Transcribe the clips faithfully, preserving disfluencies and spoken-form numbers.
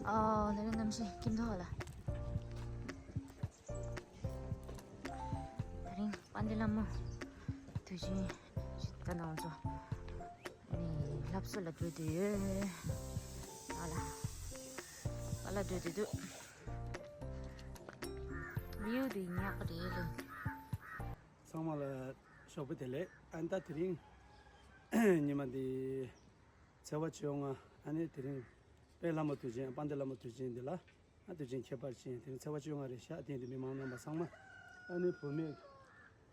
ཨོ། ལ་ལ་གནམ་གཤིས་སྐྱིད་མདོག་ལ། དེ་རིང་དཔལ་ལྡན་ལྷ་མོ་དུས་ཆེན་ཞིག་ད་ནང་ཚོ་ཨ་ནི་ལྷ་བཟོ་ལ་འགྲོ་འདོད་ཡོད། ཨ་ལ། ཨ་ལ་འགྲོ་འདོད་འདུག། ཝིའུ་དེ་ཉག་རེད་ལེ། ཚང་མ་ལ་ཞོགས་པ་བདེ་ལེགས། ཨ་ནི་ད་དེ་རིང་ཉི་མ་འདི་ཚེས་པ་བཅོ་ལྔ། ཨ་ནི་དེ་རིང་དཔལ་ལྷ་མོ་དུས་ཆེན། དཔལ་ལྡན་ལྷ་མོ་དུས་ཆེན་འདི་ལ། ཨ་དུས་ཆེན་ཁྱད་པར་ཅན་དེ་རིང་ཚེས་པ་བཅོ་ལྔ་རེད་ཤག། དེ་ཡིན་དུས་མི་མང་རྣམ་པ་ཚང་མ་ཨ་ནི་བུད་མེད་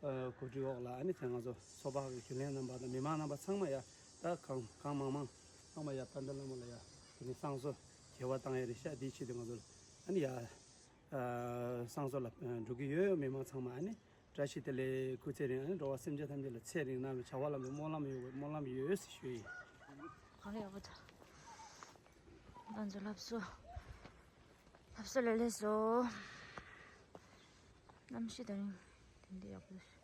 ཨ་གོ་སྒྲིག་འོག་ལ། ཨ་ནི་དེ་ང་ཚོ་ཚོགས་པ་གི་རྒྱུན་ལས་རྣམ་པ་དང་མི་མང་རྣམ་པ་ཚང་མ་ཡ་ད་གང་གང་མང་མང་ཚང་མ་ཡ་དཔལ་ལྡན་ལྷ་མོ་ལ་ཡ་དེ་ནི་བསང་གསོལ་དགེ་བ་བཏང་ཡ་རེད་ཤག། དེའི་ཆེད་དུ་ང་ཚོ་ཨ་ནི་ཡ་ཨ་བསང་གསོལ་ལ་ཨ་འགྲོ་གི་ཡོད། མི་མང་ཚང་མ་ཨ་ནི་བཀྲ་ཤིས་བདེ་ལེགས། སྐུ་ཚེ་རིང་། ཨ་ནི་འགྲོ་བ་སེམས་ཅན་ཐམས་ཅད་ལ་ཚེ་རིང་ནམ་བྱ་བ་ལམ་འགྲོ་སྨོན་ལམ་ཡོད་དགོས། སྨོན་ལམ་ཡོད་ཟེར་ཞུ་ཡིན། གང་ལ་ཡག་པོ་ད། ང་ཚོ་ལྷ་བཟོ། ལྷ་བཟོ་ལ་སླེབས་སོང་། གནམ་གཤིས་དེ་རིང་དེ་འདྲ་ཡག་པོ་འདུག།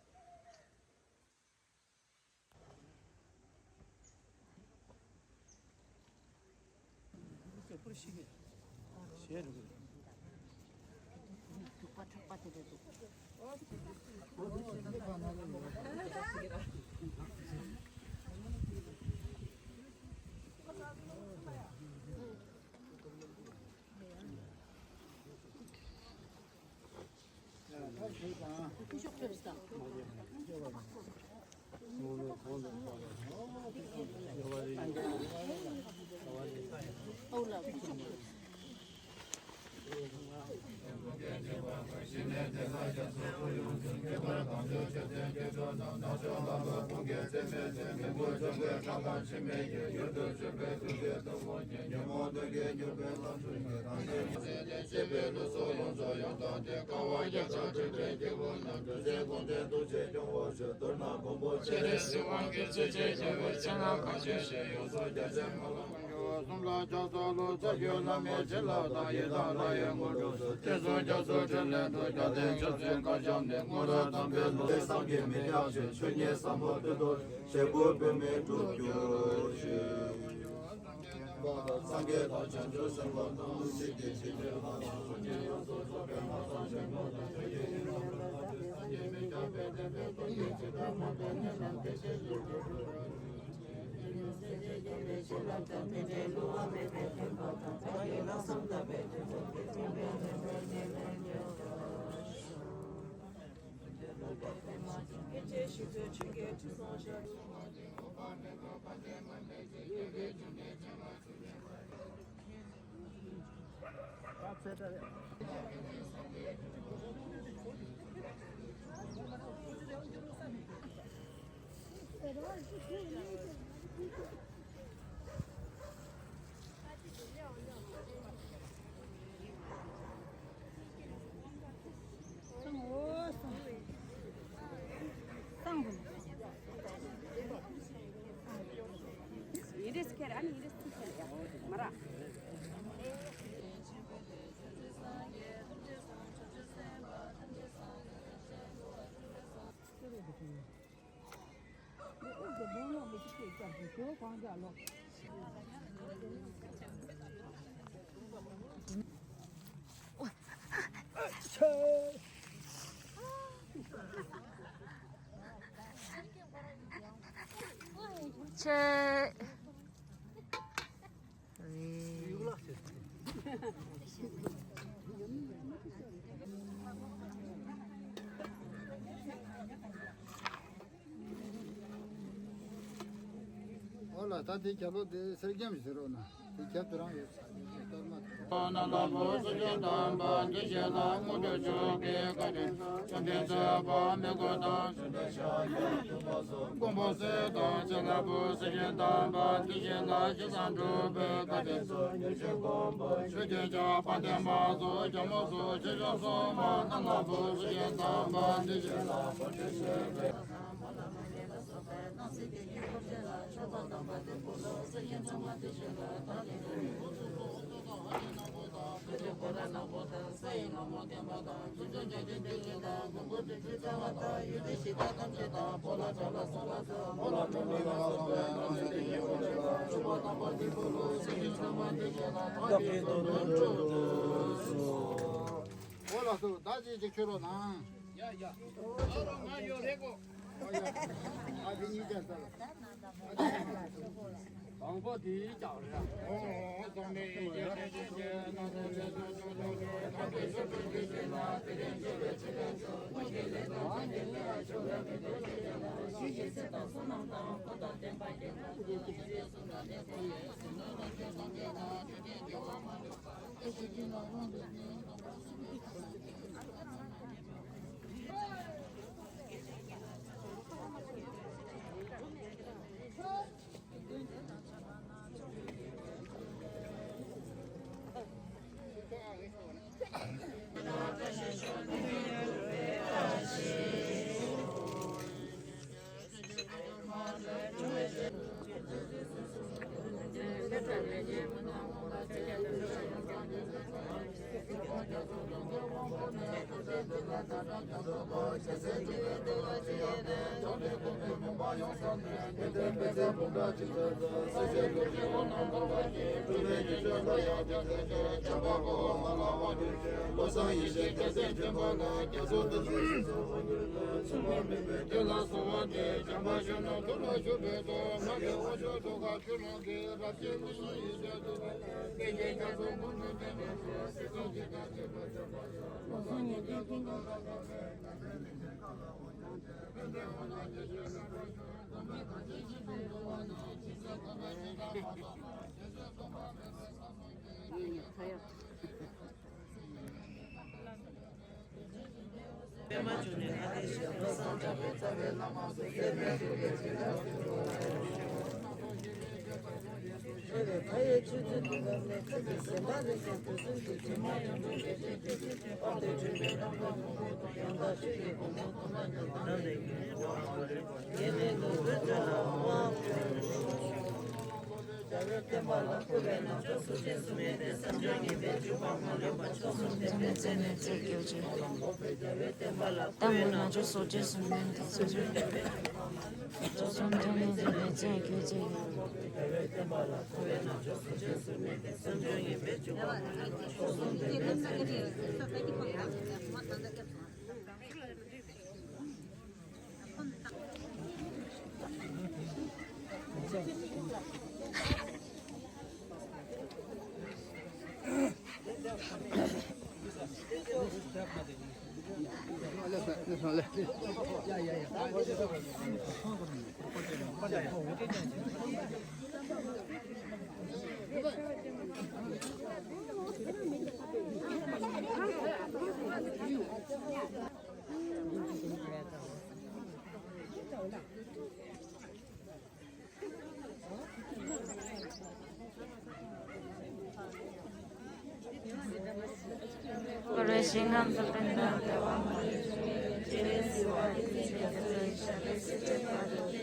ཆེ། ཨོ་ལ་ད་དེ་རྒྱབ་ལོགས་དེ་གསེར་སྐྱེམས་ཟེར་རོགས་ན། དེ་རྒྱབ་དེ་རང་ཡོད་ས་གཏོར་མ་དེ། ནང་ལ་བུ་སུ་ཞིག་དམ་པ་འདི་ཞིག་ལ་དངོས་གྲུབ་མཆོག་གི་བཀའ་དྲིན་བཅོམ་ལྡན་འདས་དཔའ་མི་མགོ་དང་། མགོན་པོ་སྲས་དང་བྱིན་རླབས་བུ་སུ་ཞིག་དམ་པ་འདི་ཞིག་ལ་ཞེ་སྡང་གྲུབ་པའི་བཀའ་དྲིན་ཆོས་ཀྱི་ཆར་པ་དེ་མ་སོགས་རྒྱ་མོ་སོགས་ཆོས་སྐྱོང་སྲུང་མ་ནང་ལ་བུ་སུ་ཞིག་དམ་པ་འདི་ཞིག་ལ་བཀའ་དྲིན་ཆེ་བའི། འོ་ལགས་སོ། བདག་ཅིག་ཅིག་ཁྱོད་རོགས་གནང་། ཡ་ཡ། ཨ་རོ་ང་ཡོད་རེད་གོ། ཨ་དེ་གཉིས་ཀྱང་ཟེར། དང་པོ་དེ་ཀྱང་རེད། ཨོ་ཨོ་ཨོ། འཁོར་བའི་ཞིང་ཁམས་སུ་ཕན་དང་བདེ་བ་མ་ལུས་འབྱུང་བའི་ཕྱིར། སྤྱན་རས་གཟིགས་དབང་བསྟན་འཛིན་རྒྱ་མཚོ་ཡི་ཞབས་པད་སྲིད་མཐའི་བར་དུ་བརྟན་ཅིང་། འཁོར་བའི་ཞིང་ཁམས་སུ་ཕན་དང་བདེ་བ་མ་ལུས་འབྱུང་བའི་ཕྱིར། སྤྱན་རས་གཟིགས་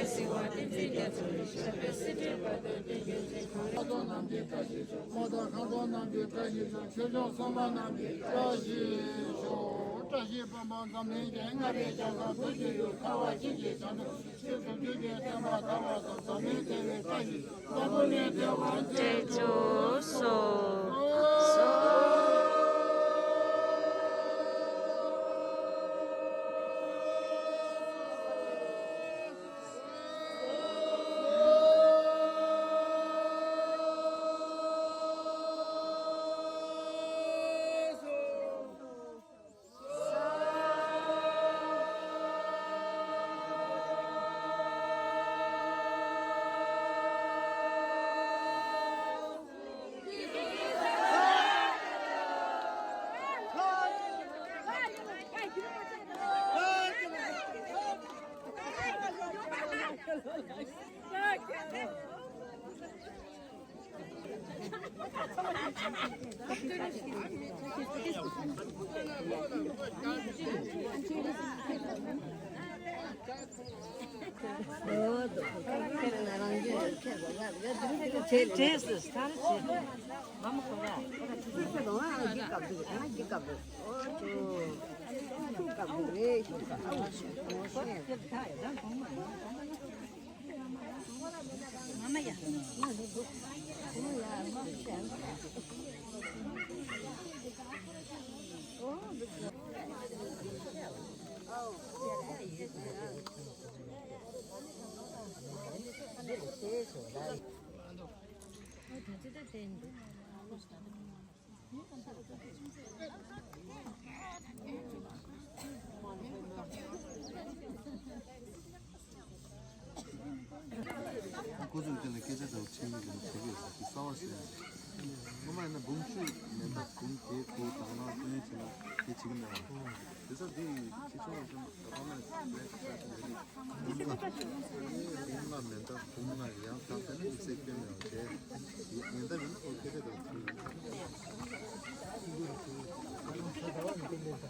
དབང་བསྟན་འཛིན་རྒྱ་མཚོ་ཡི་ཞབས་པད་སྲིད་མཐའི་བར་དུ་བརྟན་ཅིང་། མཁའ་འགྲོ་རྣམས་ཀྱི་བཀྲ་ཤིས་ཤོག་མོ་དང་མཁའ་འགྲོ་རྣམས་ཀྱི་བཀྲ་ཤིས་ཤོག་ཆོས་སྐྱོང་སྲུང་མ་རྣམས་ཀྱི་བཀྲ་ཤིས་ཤོག་བཀྲ་ཤིས་སྤངས་པ་འཛམ་གླིང་རྒྱན། ལྔ་པའི་ཞབས་ཀྱུ་ཐུགས་ཀྱི་ཡུལ། ཁ་བ་ཅན་གྱི་ཞབས་ནི། ཆོས་སུ་འདུས་པའི་བསྟན་པ་དར་བར་ཤོག་འཛམ་གླིང་བདེ་བའི་བཀྲ་ཤིས་ཤོག་ས་བོན་ནས་བདེ་བ་འབྱེད་ཅུང་སོ། ཁོ་ཚོས་དེ་ལ་སྐད་ཆ་དང་འཕྲིན་ཡིག་དང་བྱེད་དགོས་ཟེར་གྱི་གསར་བ་ཟེར་ཡང་། སྔོན་མ་ཡིན་ན་འབུམ་བཅུ་མེད་ན་འབུམ་བརྒྱད་དགུ་དང་ནང་བསྟན་བྱས་ན་དེ་བྱེད་ཀྱི་མེད་པ། དེ་ཚོ་དེ་ཡི་ཁྱི་ཆུང་བ་ཚོ་ཨ་ཕ་མ་ལེགས་ཆ་ཆ་ལེགས་འབུམ་ལྔ་འབུམ་ལྔ་མེད་ན་འབུམ་ལྔ་ཡང་དག་པའི་ནི་དམིགས་བསལ་སྐྱོན་མེད་པ་བྱས། ཡིན་ད་མིན་ན་ཨོ་སྐད་ཆ་དང་འཕྲིན་ཡིག་ཨོ་དེ་རེད།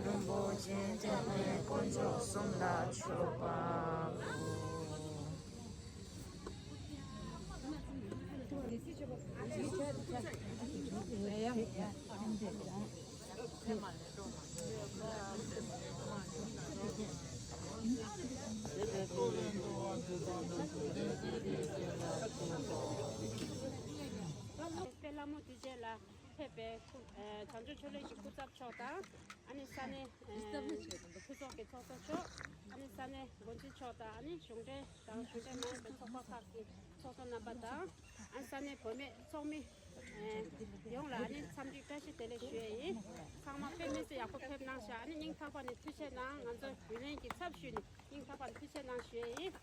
རིན་པོ་ཆེ་འཇམ་དཔལ་དཀོན་མཆོག་གསུམ་ལ་མཆོད་པ་ཕུལ། དཔལ་ལྷ་མོ་དུས་ཆེན་ལ་ཕེབས་པའི་སྐུ་ཨ་བྱང་ཆུབ་ཆོས་གླིང་གི་སྐུ་ཚབ་མཆོག་དང་། ཨ་ནི་ས་གནས་ཨ་ཕུན་ཚོགས་ཀྱི་ཚོགས་གཙོ་མཆོག་ཨ་ནི་ས་གནས་འགོ་འཛིན་མཆོག་དང་། ཨ་ནི་གཞུང་འབྲེལ་དང་གཞུང་འབྲེལ་མ་ཡིན་པའི་ཚོགས་པ་ཁག་གི་ཚོགས་གཙོ་རྣམ་པ་དང་། ཨ་ནི་ས་གནས་བུད་མེད་ཚོགས་མི་ཨ་ཡོངས་ལ་ཨ་ནི་འཚམས་འདྲི་བཀྲ་ཤིས་བདེ་ལེགས་ཞུ་ཡས་ཡིན། ཚང་མ་དཔེ་མི་སྲིད་ཡག་པོ་ཕེབས་གནང་ཤག་ཨ་ནི་སྙིང་ཐག་པ་ནས་ཐུགས་རྗེ་གནང་། ང་ཚོ་བུ་ལོན་གྱི་ཚབ་ཞུས་ནས་སྙིང་ཐག་པ་ནས་ཐུགས་རྗེ་གནང་ཞུ་ཡས་ཡིན།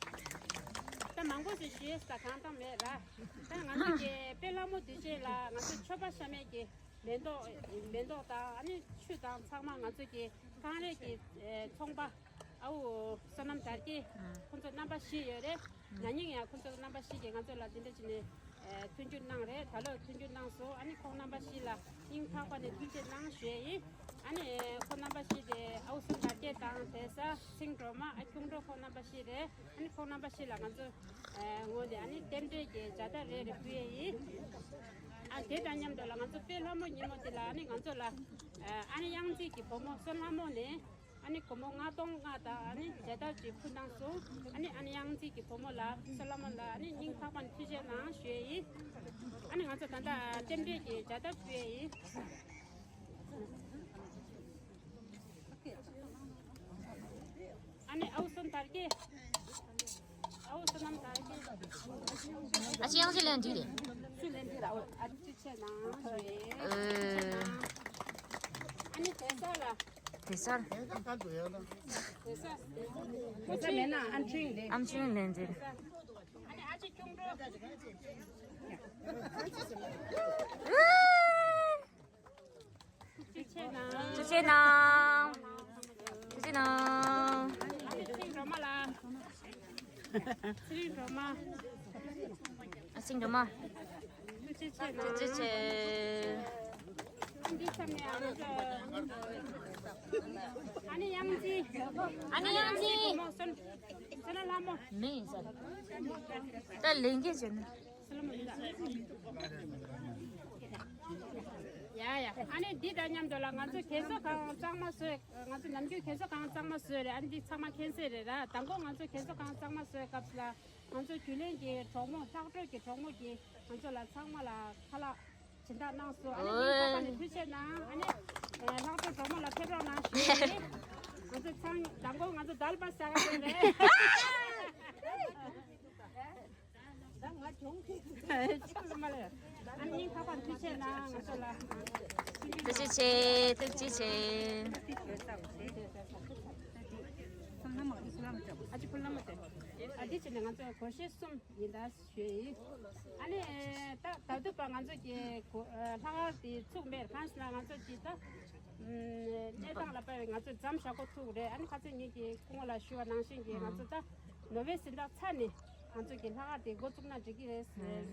ད་མང་པོ་ཞིག་ཞུ་ཡས་ད་གང་དང་མེད་ར། ད་ང་ཚོ་གི་དཔལ་ལྷ་མོ་དུས་ཆེན་ལ་ང་ཚོ་མཆོད་པ་བཤམས་ཡས་ཀྱི་མེ་ཏོག་མེ་ཏོག་དང་ཨ་ནི་ཆུ་དང་ཚང་མ་ང་ཚོ་གི་ཁང་རས་ཀྱི་ཨེ་ཚོང་པ་ཨ་བོ་བསོད་ནམས་དར་རྒྱས་ཁོང་ཚོ་རྣམ་པ་བཞི་ཡོད་རེད། ན་ནིང་ཡང་ཁོང་ཚོ་རྣམ་པ་བཞི་གིས་ང་ཚོ་ལ་འདི་འདྲ་བྱས་ནས་ཨེ་མཐུན་འགྱུར་གནང་རེད། ད་ལོ་མཐུན་འགྱུར་གནང་སོང་། ཨ་ནི་ཁོང་རྣམ་པ་བཞི་ལ་སྙིང་ཐག་པ་ནས་ཐུགས་རྗེ་གནང་ཞུ་ཡས་ཡིན། ཨ་ནི་ཁོང་རྣམ་པ་བཞི་དེ་ཨ་བོ་བསོད་ནམས་དར་རྒྱས་དང་བསྡད་ས་སེང་སྒྲོལ་མ་ཨ་ཁྱུང་སྒྲོལ་ཁོང་རྣམ་པ་བཞི་རེད། ཨ་ནི་ཁོང་རྣམ་པ་བཞི་ལ་ང་ཚོ་ཨེ་ངོས་ནས་ཨ་ནི་རྟེན་འབྲེལ་གྱི་བྱ་དགའ་རེ་རེ་ཕུལ་ཡས་ཡིན། ཨ་དེ་དང་མཉམ་དུ་ལ་ང་ཚོ་དཔལ་ལྷ་མོ་ཉིན་མོ་དེ་ལ་ཨ་ནི་ང་ཚོ་ལ་ཨ་ཨ་ནི་གཡང་རྩེ་གི་བུ་མོ་བསོད་ལྷ་མོ་ནས་ཨ་ནི་སྒོར་མོ་ལྔ་སྟོང་ལྔ་དང་ཨ་ནི་འབྱེད་ཐབས་ཅིག་ཕུལ་གནང་སོང་། ཨ་ནི་ཨ་ནི་གཡང་རྩེ་གི་བུ་མོ་ལ་བསོད་ལྷ་མོ་ལ་ཨ་ནི་སྙིང་ཐག་པ་ནས་ཐུགས་རྗེ་གནང་ཞུ་ཡས་ཡིན། ཨ་ནི་ང་ཚོ་ད་ལྟ་རྟེན་འབྲེལ་གྱི་བྱ་དགའ་ཕུལ་ཡས་ཡིན། ཨ་ནི་ཨ་བོ་བསོད་ནམས་དར་རྒྱས། ཨ་བོ་བསོད་ནམས་དར་རྒྱས། ཨ་ཅེ་གཡང་རྩེ་ལེན་འདི་རེད། ཚུར་ལེན་འདི་ར་ཨ་ཅེ་ཆེ་ན་རེད། ཨ་ནི་དེ་ས་ལ། དེ་སར། དེ་ས། དེ་ས་མེད་ན་ཨམ་ཆིང་ལེན། ཨམ་ཆིང་ལེན་འདི་རེད། ཨ་ནི་ཨ་ཅེ་ཁྱུང་སྒྲོལ། ཐུགས་རྗེ་ཆེ་གནང་། ཐུགས་རྗེ་གནང་། ཐུགས་རྗེ་གནང་། ཚེ་རིང་སྒྲོལ་མ་ལགས། ཚེ་རིང་སྒྲོལ་མ། ཨ་སྲིང་སྒྲོལ་མ། ཐུགས་རྗེ་ཆེ་གནང་། ཐུགས་རྗེ་ཆེ། ཨ་འདི་ཙམ་ནས་ཨ་ནི་གཡང་རྩེ། ཨ་ནི་གཡང་རྩེ། བསོད་ནམས་ལྷ་མོ། མིང་ཡིན་ས། ད་ལེན་གྱི་བྱས་ན། ཡ་ཡ། ཨ་ནི་འདི་དང་མཉམ་དུ་ལ་ང་ཚོ་རྒན་གསོ་ཁང་གཙང་མ་བཟོས། ང་ཚོ་ནམ་རྒྱུན་རྒན་གསོ་ཁང་གཙང་མ་བཟོས་རེད། ཨ་ནི་འདི་ཚང་མ་མཁྱེན་གསལ་རེད་ར། དང་པོ་ང་ཚོ་རྒན་གསོ་ཁང་གཙང་མ་བཟོས་སྐབས་ལ་ང་ཚོ་རྒྱུན་ལས་ཀྱི་གྲོགས་མོ་ལྷག་སྤྲོད་ཀྱི་གྲོགས་མོ་གིས་ང་ཚོ་ལ་ཚང་མ་ལ་ཁ་ལག་སྦྱིན་བདག་གནང་སོང་། ཨ་ནི་སྙིང་ཐག་པ་ནས་ཐུགས་རྗེ་གནང་། ཨ་ནི་ལྷག་སྤྲོད་གྲོགས་མོ་ལ་ཕེབས་རོགས་གནང་ཞུ་ཡས་ཡིན། ང་ཚོ་ ཚང་མདང་དགོང་ང་ཚོ་དལ་པ་ཟ་ག་རེད། ད་ང་གྱོང་ཁེལ་འདུག་ཨ་ནི་ཁ་པར་མཐུད་བྱས་ན་ང་ཚོ་ལ། ཐུགས་རྗེ་ཆེ། ཐུགས་རྗེ་ཆེ། ཨ་ཅི་ཕུལ་ལ་མ་ཏེ། ཨ་འདི་བྱས་ནས་ང་ཚོ་སྒོར་གཞས་གསུམ་ཡིན་ད་ཞུས་ཡིན། ཨ་ནི་ད་ད་དུས་པ་ང་ཚོ་གི་གོ་ལྷག་དཀར་དེ་ཚུགས་མེད་གང་ཞིག་ན་ང་ཚོ་གི་ད་གནས་སྟངས་ལ་དཔག་པའི་ང་ཚོ་མཚམས་བཞག་གོ་ཐུག་རེད། ཨ་ནི་ཁ་སང་ངེད་ཀྱི་སྐུ་ངོ་ལ་ཞུས་པ་ནང་བཞིན་གྱི་ང་ཚོ་ད་ནོ་བེལ་གཟེངས་རྟགས་ཚར་ནས་ང་ཚོ་གི་ལྷག་དཀར་དེ་འགོ་བཙུགས་ན་འགྲིག་གི་རེད་ཟེར།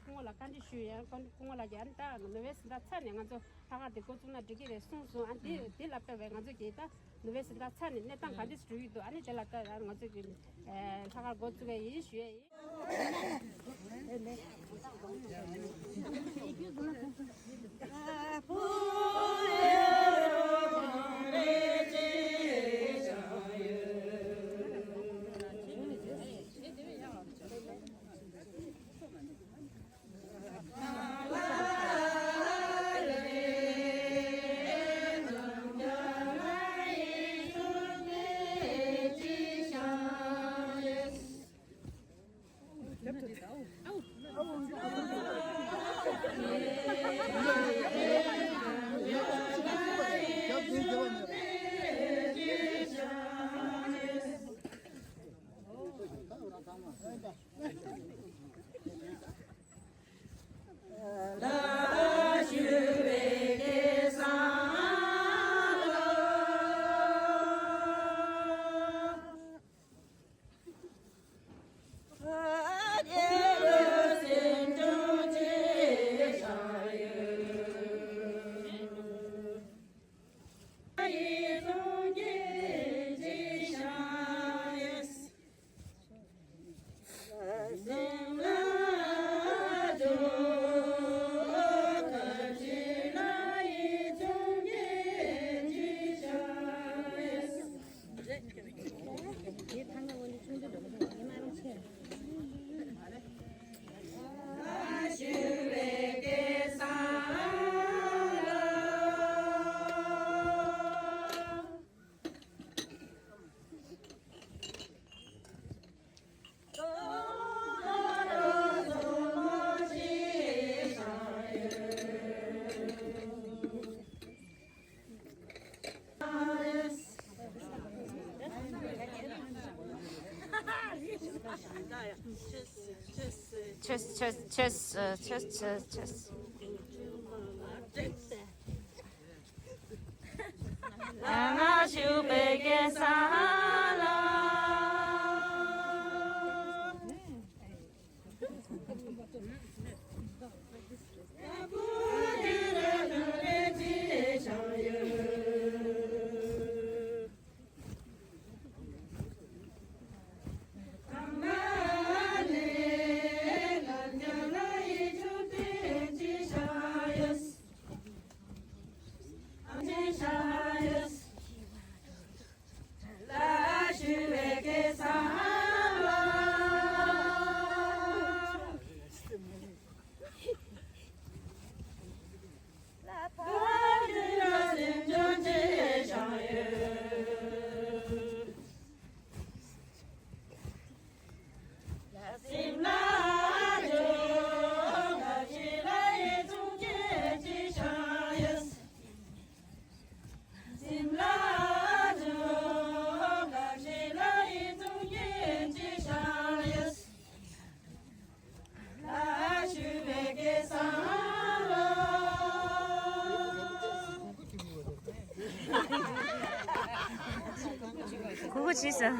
སྐུ་ངོ་ལ་བཀའ་འདྲི་ཞུས་ཡང་སྐུ་ངོ་ལ་ཡང་ད་ནོ་བེལ་གཟེངས་རྟགས་ཚར་ནས་ང་ཚོ་ལྷག་དཀར་དེ་འགོ་བཙུགས་ན་འགྲིག་གི་རེད་གསུངས་སོང་། ཨ་དེ་དེ་ལ་དཔག་པའི་ང་ཚོ་གི་ད་ནོ་བེལ་གཟེངས་རྟགས་ཚར་ནས་གནས་སྟངས་ག་འདྲས་འགྲོ་ཡི་འདུག་ཨ་ནི་དེ་ལ་ལྟ་ཡང་ང་ཚོ་གི་ལྷག་དཀར་འགོ་བཙུགས་ཡ་ཡིན་ཞུ་ཡ་ཡིན། Cheers, cheers, cheers, uh, cheers, cheers, cheers. ང་བཞུགས་པའི་གེ་སར་ལ། གུ་གུ་བྱས་ས།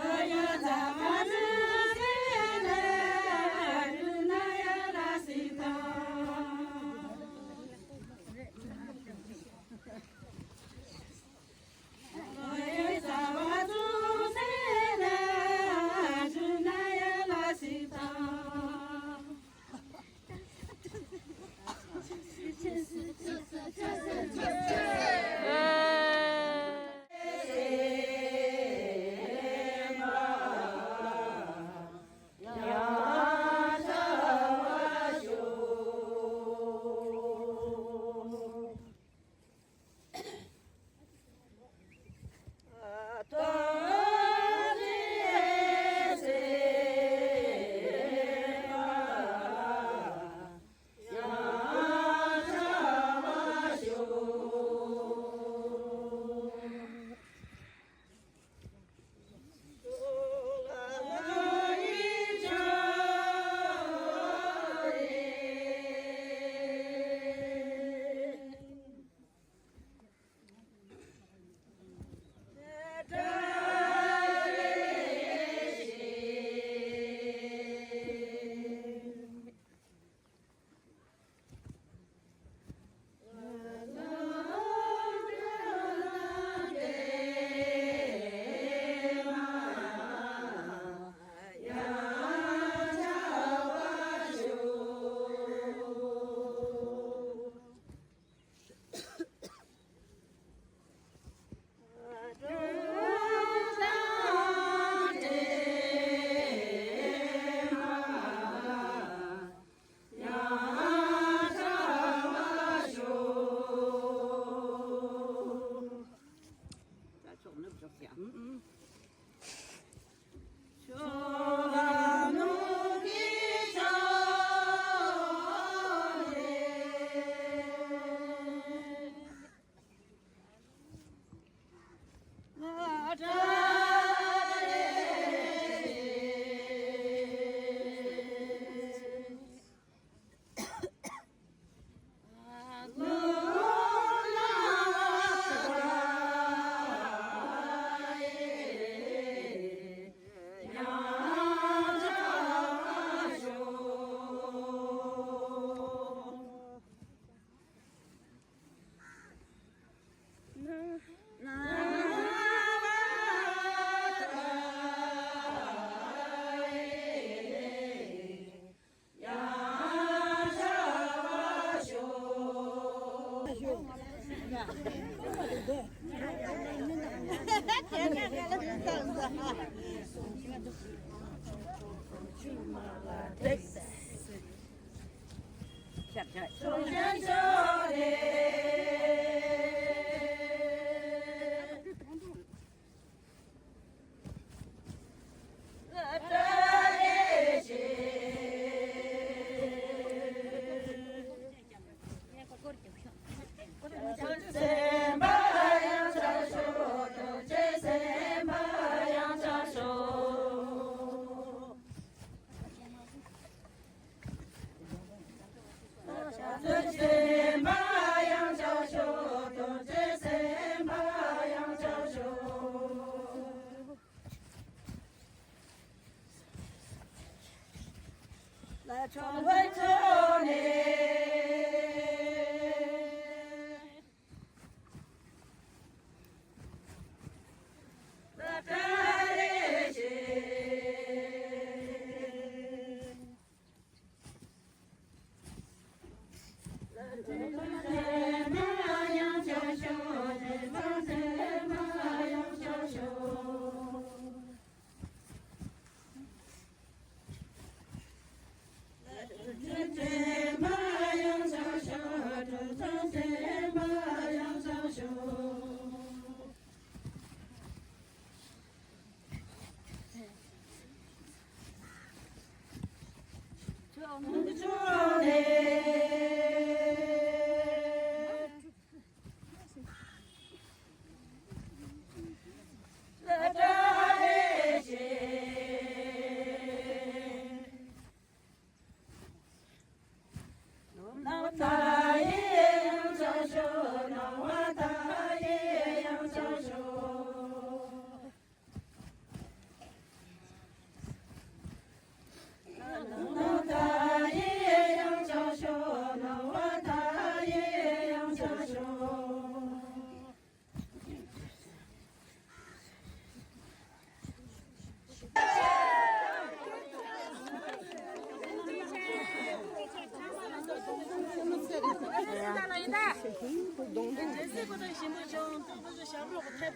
ཨ་ཡོ་ཡ།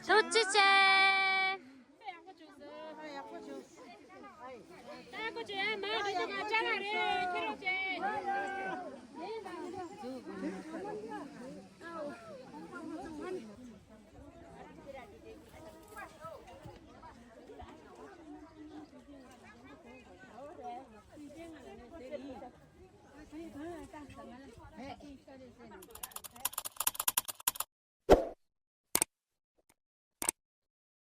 ཐུགས་རྗེ་ཆེ།